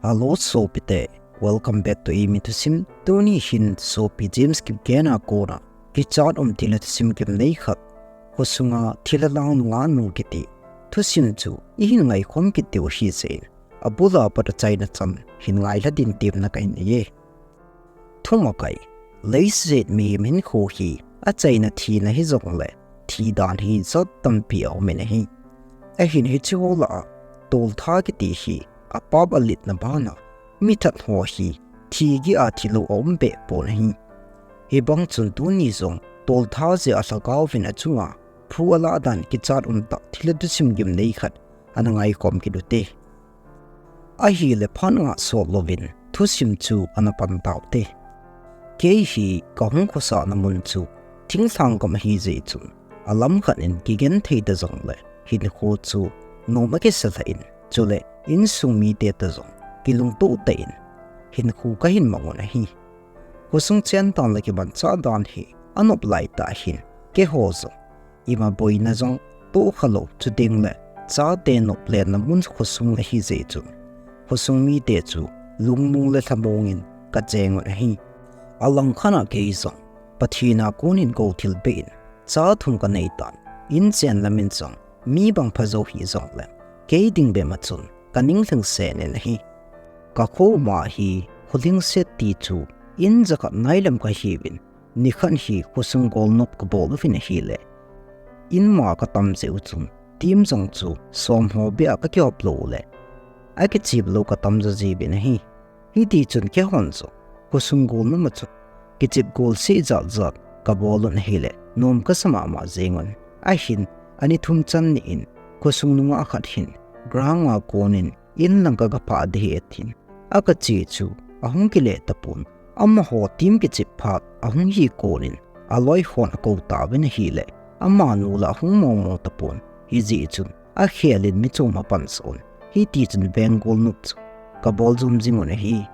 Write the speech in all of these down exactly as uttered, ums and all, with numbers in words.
Hello sopite, welcome back to Eimi Thusim. Tuni hin sopi James Kipgen a kona kichat um thilha thusim gimnei khat, khosunga thilha lang nungah nu kiti thusim chu ihin ngaikhom kit diu ahi jeh in, abul a pat achaina chan hin ngailha din temna kahin nei e. Thumakai, leiset mihem hinkho hi achaina thina hijongle, thi dan hi jat tampi aum in ahi. Ahin hiche ho lah a, toltha kiti hi apap alitna bana, mithat ho hi thi geiya thilou aum behpon ahi. Hibang chun tuni jong toltha jeh a lhagao vin achunga phu alah dan kichat umtah thilha thusim gimnei khat ana ngaikhom kit ute. Ahile phat ngah sot louvin thusim chu ana pan taute. Kei hi kahung khosahna mun chu thinglhang gam ahi jeh chun, alam khat in kigenthei ta jongle hinkho chu nom akisa lheh in, chule insung mite ta jong kilungtoh tah in hinkho kahin mang un ahi. Khosung chen dan le kimanchah dan hi anop laitah hin, keiho jong ima boina jong tohkhalou, chuteng le chate noplenna mun khosung ahi jeh chun, khosung mite chu lungmong le lhamong in kacheng un ahi. Alangkhat a kei jong Pathen a konin gou thilbeh in cha thum kanei tan, inchen lam in jong mi bang pha jou hih jongle, kei ding bep a chun kaning lhingsen in ahi. Kakho ma hi kholhingset ti chu in jakhat nailam kahiuvin, nikhat hi khosung golnop kabol uvin ahile, inma katam jeh u chun, thim jong chu som ho beh a kakihop lou ule, akichep lou katam jo jiuvin ahi. Hitichun keihon jong khosung golnop a chun kichep golseh jat jat kabol un ahile, nom kasa mama jeng un. Ahin, ani thum channi in khosung nungah khat hin ground a konin in lang kagaphah ding ahi atin, akache chu ahung kile tapon. Amaho thim kichep phat ahung hi konin aloi hon akou tauvin ahile, amanu la ahung mong mong tapon. Hijeh chun akhel in mi chom apansah un, hitichun veng golnop chu kabol jom jing un ahi.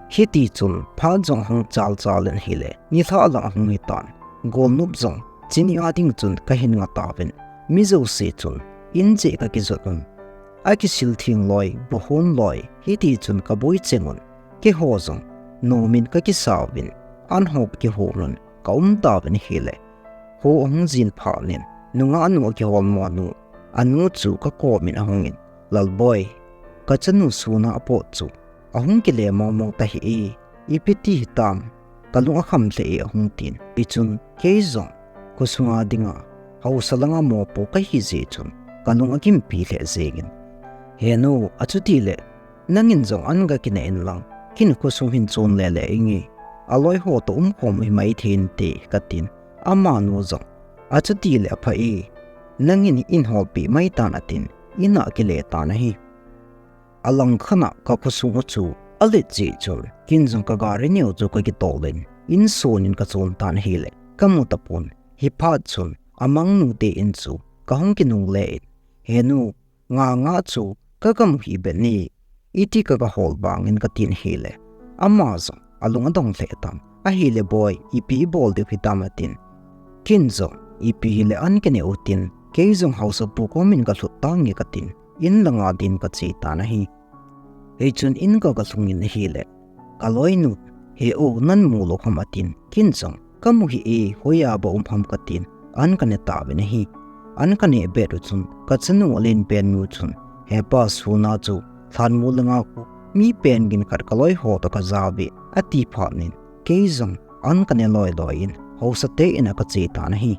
Hitichun phat jong ahung chal chal in ahile, nilhah lang ahung hitan, golnop jong chuni a ding chun kahin nga tauvin, mi jouse chun in jeh kakijot un, akisil theng loi, buhon loi, hitichun kaboi cheng un, keiho jong nom in kakisa uvin, an ho kihon un kaum tauvin ahile, ho ahung jin phat in, nungah nu akiholmo nu, anu chu kakom in ahungin, Lalboi, kachanu suna apot chu ahung kile mong mong tahih e, ipi ti hitam, kalung akham lheh e, ahung tin. Hichun kei jong khosunga dinga haosa langa mopo kahi jeh chun kalung agimpi lheh jengin, He nu, achutile nangin jong an gakineh in lang, ken khosung hin chon lele inge, aloi ho toh umkhom u himai thei inte, katin. Amanu jong, achutile apha e, nangin in holpeh mai tan, atin, in a akile tan ahi. Alangkhat a kakhosung u chu alet jeh chun, ken jong kagari neo chu kakitol in, in sonin kachon tan ahile, kamu tapon. Hiphat chun amangnu te in chu kahung kinungle in, He nu, Nganga chu kagamu hih beh e, iti kagahol vangin, katin ahile, ama jong alung adong lheh tan ahile, Boi, ipi ibol diu hitam, atin. Ken jong ipi hile an kineh utin, kei jong haosapu komin kalhut tange, katin, in langa din kache tan ahi. Hichun in kagalhungin ahile, kaloinu, He u, nang mu lou ham, atin. Ken jong, Kamu hih e, hoiya bou um ham, katin, an kane tauvin ahi. An kaneh bet u chun kachanu alen pen nu chun, Hepa, suna chu lhanmol langa khu mi pen gin khat kaloi ho toh kajauve, ati phat in, kei jong an kane loi loi in haosa te in a kache tan ahi.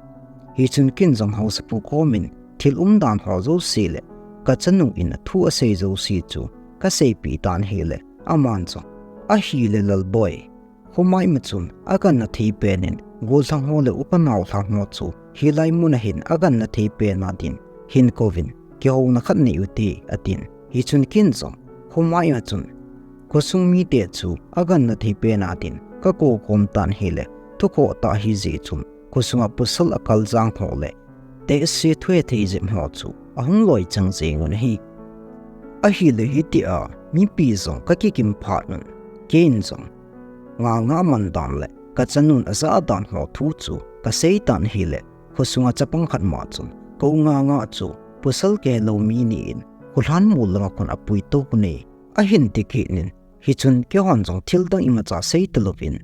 Hichun ken jong haosapu komin thil umdan ho jouse le kachanu in athu asei jouse chu kaseipeh tan ahile, aman jong, Ahile Lalboi, khomai ma chun aganna thei pen in gollhang ho le upa naolhang ho chu hilai muna hin aganna thei pen a din hin kouvin, kihouna khat nei ute, atin. Hichun ken jong khomai ma chun khosung mite chu aganna thei pen a din kakou khom tan ahile, thukhoh tah ahijeh chun khosunga pasal akaljang ho le tehse thuhethei jep ho chu ahung loi chang jeng un ahi. Ahile hitia mipi jong kakikim phat un, ken jong Nganga aman dan le kachanun ajah dan ho thu chu kasei tan ahile, khosunga chapang khat ma chun, Kou Nganga chu pasal kihelou mi ni in kholhanmol langa khun apui tou pon e, Ahin ti kit in, hichun keihon jong thil dang imacha sei talouvin,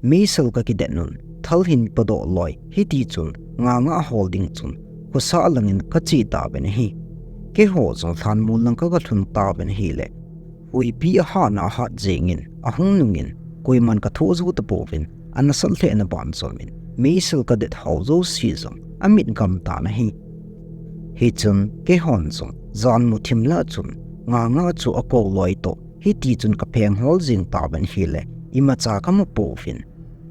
meisel kakidet un, thal hin podoh loi, hiti chun nganga ahol ding chun, khosa langin kache tauvin ahi. Keiho jong lhanmol lang kagalhun tauvin ahile, huipi ahatna ahat jengin, ahung nungin, koiman kathoh jou tapouvin, anasat lheh na banjom in, meisel kadet hou jouse jong amit gam tan ahi. Hichun keihon jong jan muthim lah chun, nganga chu akou loi toh, hiti chun kapheng hol jing tauvin ahile, imacha kamu pouvin.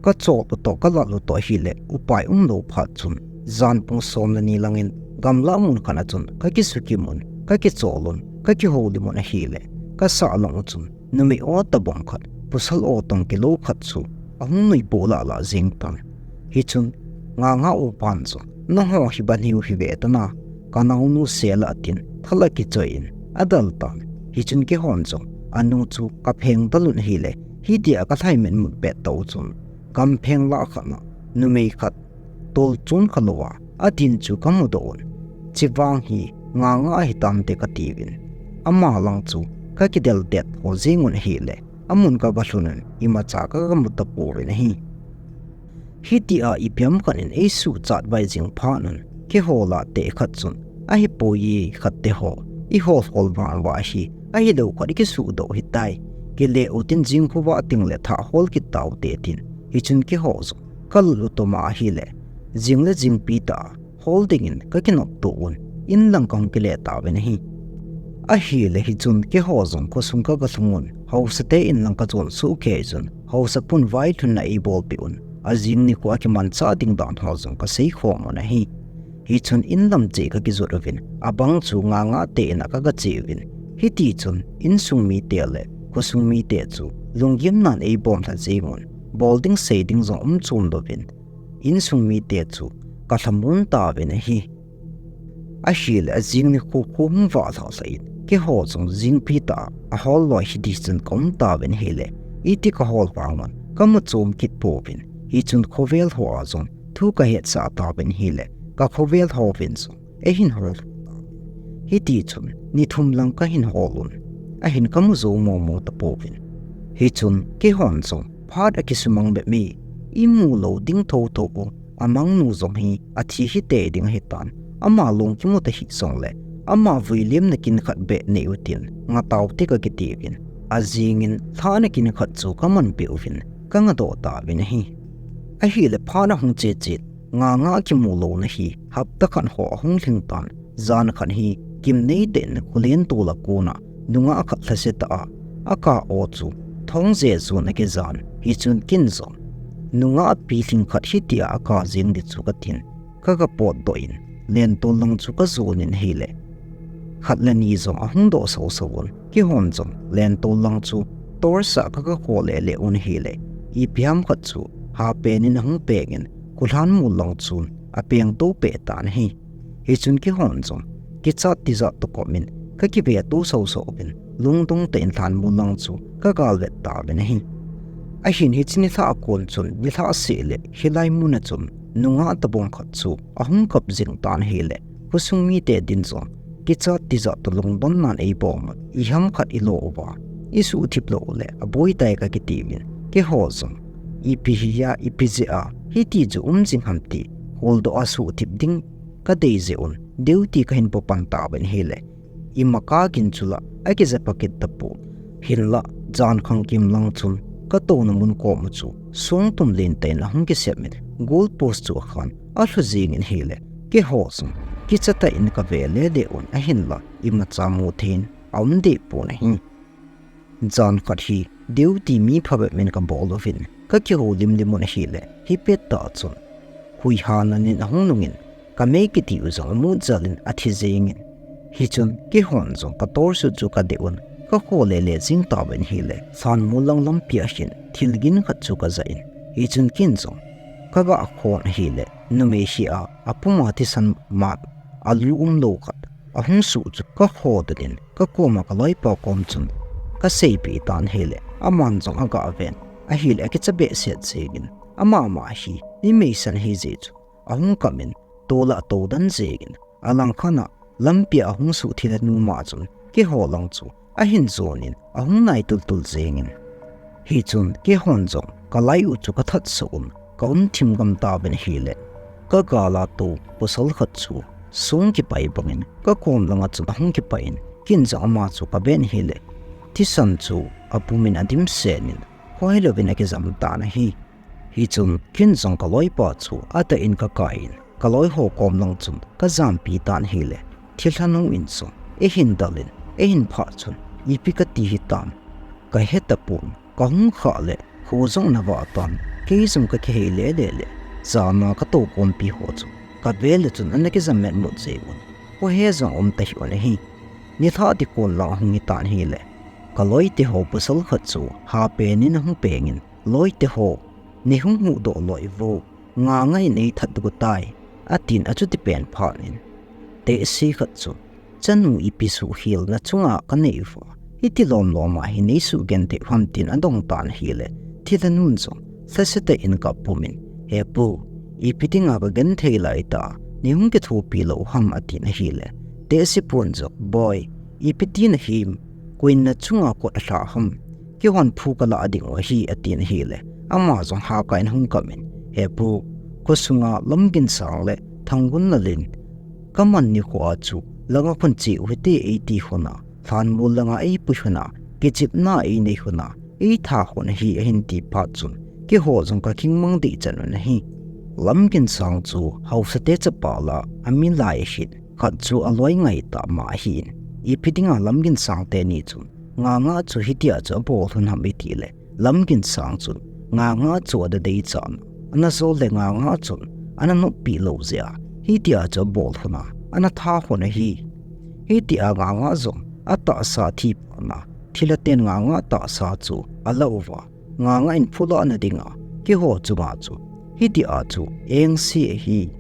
Kachol u toh, kalal u toh ahile, upai umlou phat chun, jan pung som le ni langin, gamlah mun khat a chun, kakisukim un, kakichol un, kakihoulim un ahile, kasah lang u chun, numei o tabang khat, pasal o tong kilou khat chu, ahung nuipoh lah lah jeng tan. Hichun, nganga upan chu, nangho hi bang hiu hi ve tan a, kanaonu sel a tin, thal akichoi in, adal tan. Hichun keihon jong, anu chu kapheng dal un ahile, hitia kalhai metmut pet tah u chun, gampheng lah khat na, numei khat, tolchun khalouva, adin chu kamudoh un. Chuvang hi, nganga ahi tante katiuvin. Ama lang chu, kakidel det ho jeng un ahile, amun kagalhun un, imacha kagamu tapouvin ahi. Hitia ipi ham khat in eisuhchat vai jing phat un, keiho lah te khat chun, ahipoi e khat te ho, ihol hol vang uva ahi, ahilou khat ikisuhdoh hitai. Kile utin jing khovah teng le thah hol kit taute tin, hichun keiho jong, kalal u toh ma ahile, jing le jingpi tah a, hol dingin kakinoptoh un, in lang kahung kile tauvin ahi. Ahile hichun keiho jong khosung kagalhung un, haosate in lang kajon sohkei jun, haosapun vailhunna eibolpeh un, ajing nikho akimanchah ding dan ho jong kaseikhom un ahi. Hichun in lam cheh kakijot uvin, abang chu nganga te in a kagache uvin. Hiti chun, insung mite le khosung mite chu, lunggimnan eibom lha jeng un, bol ding sei ding jong um chom louvin, insung mite chu kalhamon tauvin ahi. Ahile ajing nikho kho hung vah lhah lhah in, keiho jong jingpi tah a ahol loi hiti chun kaum tauvin ahile, iti kahol vang un, kamu chom kit pouvin, hichun khovel ho a jong thu kahetsah tauvin ahile, kakhovel hovin jong eihin hol. Hiti chun, ni thum lang kahin hol un, ahin kamu jou momo tapouvin. Hichun, keihon jong, phat akisumang bep mi, imu lou ding thotho u, amangnu jong hi, athi hitei ding ahitan, ama long kimu ta hih jongle, ama vuilimna kin khat beh nei utin, nga taute kakitiuvin. Ajingin, lhahna kin khat chu kamanpeh uvin, kangadoh tauvin ahi. Ahile phat ahung che chet, nganga kimu louna hi, hapta khat ho ahung lhing tan, jan khat hi, gimnei tah in khulen tol a kona, nungah khat lhase tah a, akah o chu, thong je jon akijan, hichun ken jong, nungah pilhing khat hitia akah jeng ding chu katin, kagapotdoh in, lentol lang chu kajon in ahile, khat le ni jong ahung doh soso un, keihon jong, lentol lang chu, torch a kagakho lele un ahile, ipi ham khat chu, hapen in ahung pengin, kholhanmol lang chun, apengtou peh tan ahi. Hichun keihon jong, kichat tijat toh kom in, kakivetou soso uvin, lungdong tah in lhanmol lang chu, kagalvet tauvin ahi. Ahin hiche nilhah a kon chun, nilhah seh le, hilai mun a chun, nungah tabang khat chu, ahung kap jing tan ahile, khosung mite din jong, kichat tijat toh lungdonnan eibom un, iham khat ilo uva, isuhthip lou uleh, aboi tai kakitiuvin, keiho jong, ipi hia, ipi jeh a, hiti chu um jing ham ti, holdoh a suhthip ding, kadei jeh un, duty kahin popan tauvin ahile, ima kagin chu la, akijapa kit tapon. Hinla, jan khangkim lang chun, katouna mun kom u chu, songtum lentah in ahung kisem in, goal post chu akhan, alhu jeng in ahile, keiho jong, kichatah in kave lele un ahinla, imacha mu thei in, aum deh pon ahi. Jan khat hi, duty mi phabep in kabol uvin, kakihoulim lim un ahile, hipet tah chun, huiha nan in ahung nungin, kamei kiti u jong amut jal in athi jengin. Hichun, keihon jong katorch u chu kadeh un, kakho lele jing tauvin ahile, lhanmol lang lampi a hin, thil gin khat chu kajah in. Hichun ken jong, kagah khon ahile, numei hia, apuma thisan mat, alu umlou khat, ahung suh chu kakhodoh in, kakoma kaloipa kom chun, kaseipeh tan ahile, aman jong agah ven, ahile akicha behseh jengin, amama hi, mi meisan ahi jeh chun, ahung kap in, tol a atou den jengin, alangkhat a, lampi a ahung suh thilha nu ma chun, keiho lang chu, ahin jonin ahung nai tultul jengin. Hichun keihon jong kalai u chu kathat sah un, ka um thim gam tauvin ahile, kagala tou pasal khat chu song kipai bangin kakom langa chun ahung kipai in, ken jong ama chu kaven ahile, thisan chu apumin adimsetin, hoilouvin akijam tan ahi. Hichun ken jong kaloipa chu atah in kakaiyin, kaloi ho kom lang chun kajampi tan ahile, thilha nu in jong eihin dalin, eihin phah chun, ipi kati hitam kahetapon, kahung khah le kho jong ana vah tan, kei jong kakihei lele le, jana katou kompi ho chu kavele chun ana kijam metmut jeng un, khohe jong um tahih un ahi. Nilhah ding kon lang ahung hitan ahile, kaloite ho pasal khat chu hapen in ahung pengin, loite ho, neihung huhdoh loi vo, Nganga in eithat got tai, atin achuti pen phatnin, tehse khat chu, chanu ipi suhkhel nachunga kanei uva, hiti lomlom a hi neisugenthei u ham tin adong tan ahile, thilha nun jong lhasetah in kap pumin, He pu, ipi dinga kagenthei laitah a neihung kithopi lou u ham, atin ahile, tehse pun jong, Boi, ipi ti nahim, koiin nachunga kot alha ham, keihon phu kalah ding u ahi, atin ahile, ama jong hakaiyin ahung kamin, He pu, khosunga Lamginsang le Thanggunlal in kaman nikho a chu langa khun che u hite eiti khun a, lhanmol langa eipui khun a, kichepna einei khun a eitha khun ahi, ahin ti phat chun, keiho jong kakingmang dehchan un ahi. Lamginsang chu haosate chapa lah a amilai ahin, khat chu aloi ngaitah ma ahin, ipi dinga Lamginsang teni chun Nganga chu hitia chu abol lhon ham itile, Lamginsang chun Nganga chu ana deichat in, ana jol le Nganga chun ana noppi lou jeh a hitia chu abol lhon a, ana tha lhon ahi. Hitia Nganga jong atahsa thi phatna, thilhaten Nganga tahsa chu alah uva, Nganga in phulahna dinga keiho chunga chu hitia chu engse ahi.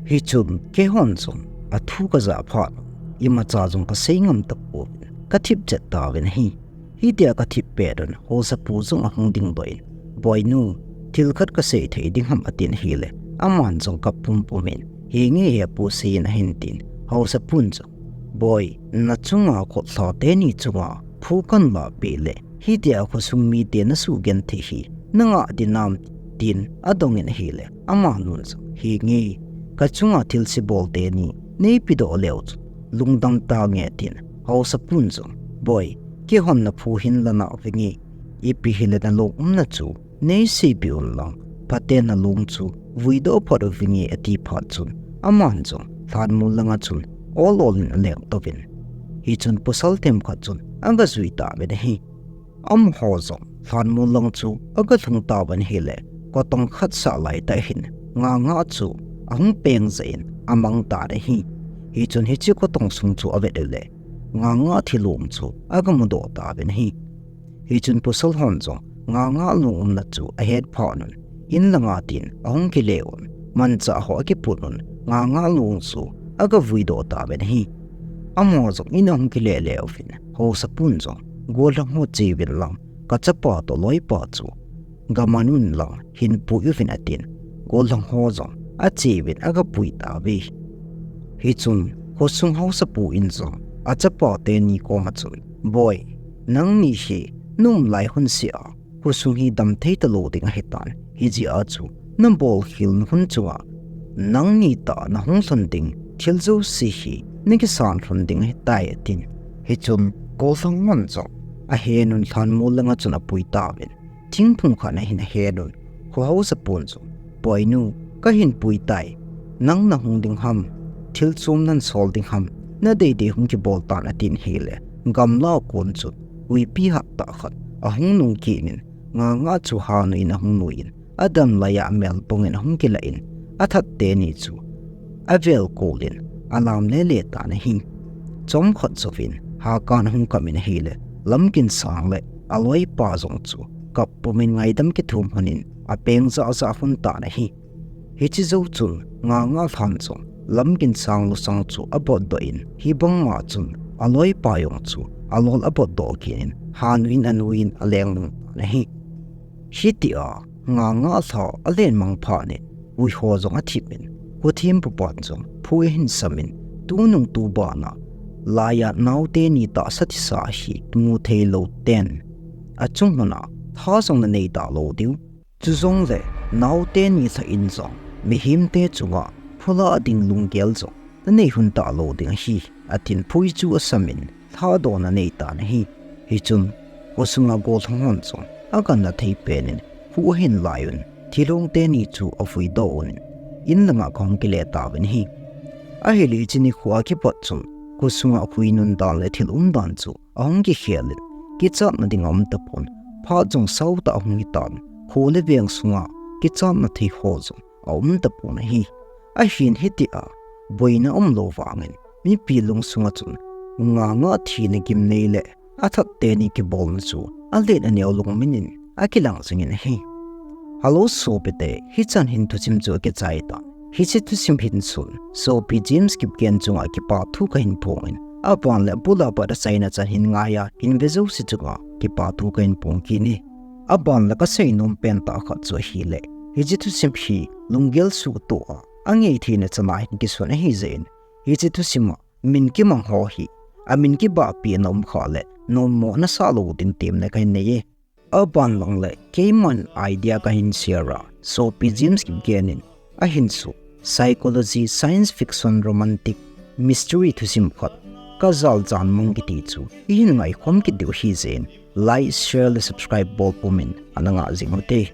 Hichun keihon jong athu kajah phat, imacha jong kasei ngam tapouvin, kathip chet tauvin ahi. Hitia kathip petun, haosapu jong ahung dingdoh in, Boinu, thil khat kasei thei ding ham, atin ahile, aman jong kap pumpumin, Henge hepu, seiyin, ahin tin, haosapun jong, Boi, nachunga khotlha teni chunga phu kahin lahpeh le, hitia khosung mite nasugenthei hi nangah dinam, tin adongin ahile, amanun jong, Henge, kachunga thilse bol teni neipedoh leu chun lungdam tange, tin, haosapun jong, Boi, keihon naphu hin la nauvinge, ipi hile nalung umna chu neiseipeh unlang, phaten nalung chu vuidoh phot uvinge, ati phat chun, aman jong lhanmol langa chun ol olin aleng touvin. Hichun pasal themkhat chun aga jui tauvin ahi. Amaho jong lhanmol lang chu aga lhung tauvin ahile, kotong khat sah laitah hin Nganga chu ahung peng jeh in amang tan ahi. Hichun hiche kotong sung chu avet uleh, Nganga thilong chu aga mudoh tauvin ahi. Hichun pasal hon jong Nganga lung umna chu ahet phatnun, in langa tin ahung kile un, manchah ho akiputnun, Nganga lung chu aga vuidoh tauvin ahi. Amaho jong in ahung kile le uvin, haosapun jong, Gollhang ho cheuvin lang, kachapa toh loipa chu gaman unlang hinpui uvin, atin, gollhang ho jong acheuvin aga pui tauve. Hichun khosung haosapu in jong achapa teni koma chun, Boi, nangni hi naum lai lhon sea khosung hi damthei talou ding ahitan, hijeh a chu nabol khelna hun chunga nangni tah nahung lhon ding thil jouse hi nakisan lhon ding ahitai, atin. Hichun gollhang hon jong ahenun lhanmol langa chun apui tauvin, thingphung khat ahin ahenun, kho haosapun jong, Boinu, kahin pui tai, nang nahung ding ham, thil chom nahin sol ding ham, nadeidei hung kibol tan, atin ahile, gamla a kon chun huipi hattah khat ahung nung kitnin, Nganga chu hanoi in ahung nuiyin, adamlai a amel pongin ahung kilah in, athat teni chu avel kolin alam lele tan ahi. Chomkhat jouvin Hakan ahung kamin ahile, Lamginsang le aloipa jong chu kap pumin ngaidam kithum lhonin apeng jahjah lhon tan ahi. Hiche jou chun Nganga lhan jong Lamginsang lusang chu abotdoh in, hibangma chun aloipa jong chu alol abotdoh kitnin, hanoi in anuiyin aleng lhon tan ahi. Hitia Nganga lha alen mang phatnin, huiho jong athipin, khothempu pan jong phu ahin samin, tunung tubana laiya naote ni tahsa thisa hi kimu thei lou ten, achung muna tha jong nanei talou diu. Chujongle naote ni lha in jong mihemte chunga phulah ding lunggel jong nanei hon talou ding ahi, atin phui chu asam in lhadoh nanei tan ahi. Hichun khosunga gollhang hon jong aganna thei pen in kho ahin lai un, thilong teni chu avui doh un, in langa kahung kile tauvin ahi. Ahile hiche nikho a kipat chun khosunga kho nun dan le thil umdan chu ahung kikhel in, kichatna ding aum tapon, phat jong sao tah ahung hitan, kho le veng sunga kichatna thei ho jong aum tapon ahi. Ahin hitia boina umlou vangin mipi lungsunga chun nganga thina gimnei le athat teni kibolna chu alen aneo lungmin in akilang jingin ahi. Hello sopite, hichan hin thusim chu akichai tan. Hiche thusim hin chun sopi James Kipgen chunga kipa thu kahin phong in, aban le abula pat achaina chan hin ngaiya hin ve jouse chunga kipa thu kahin phong kit e. Aban le kasei nom pen tah khat chu ahile, hiche thusim hi lunggel suhtoh a angei theina chana hin kisun ahijeh in, hiche thusima min kimang ho hi amin kibahpi a na um khah le nommo nasah lou ding temna kahin nei e. Aban lang le keiman idea kahin share a, sopi James Kipgen in ahin suh psychology, science fiction, romantic, mystery thusim khat, Kajal Janmang kiti chu ihin ngaikhom kit diu ahijeh in like, share le subscribe bol pumin ana ngah jing ute.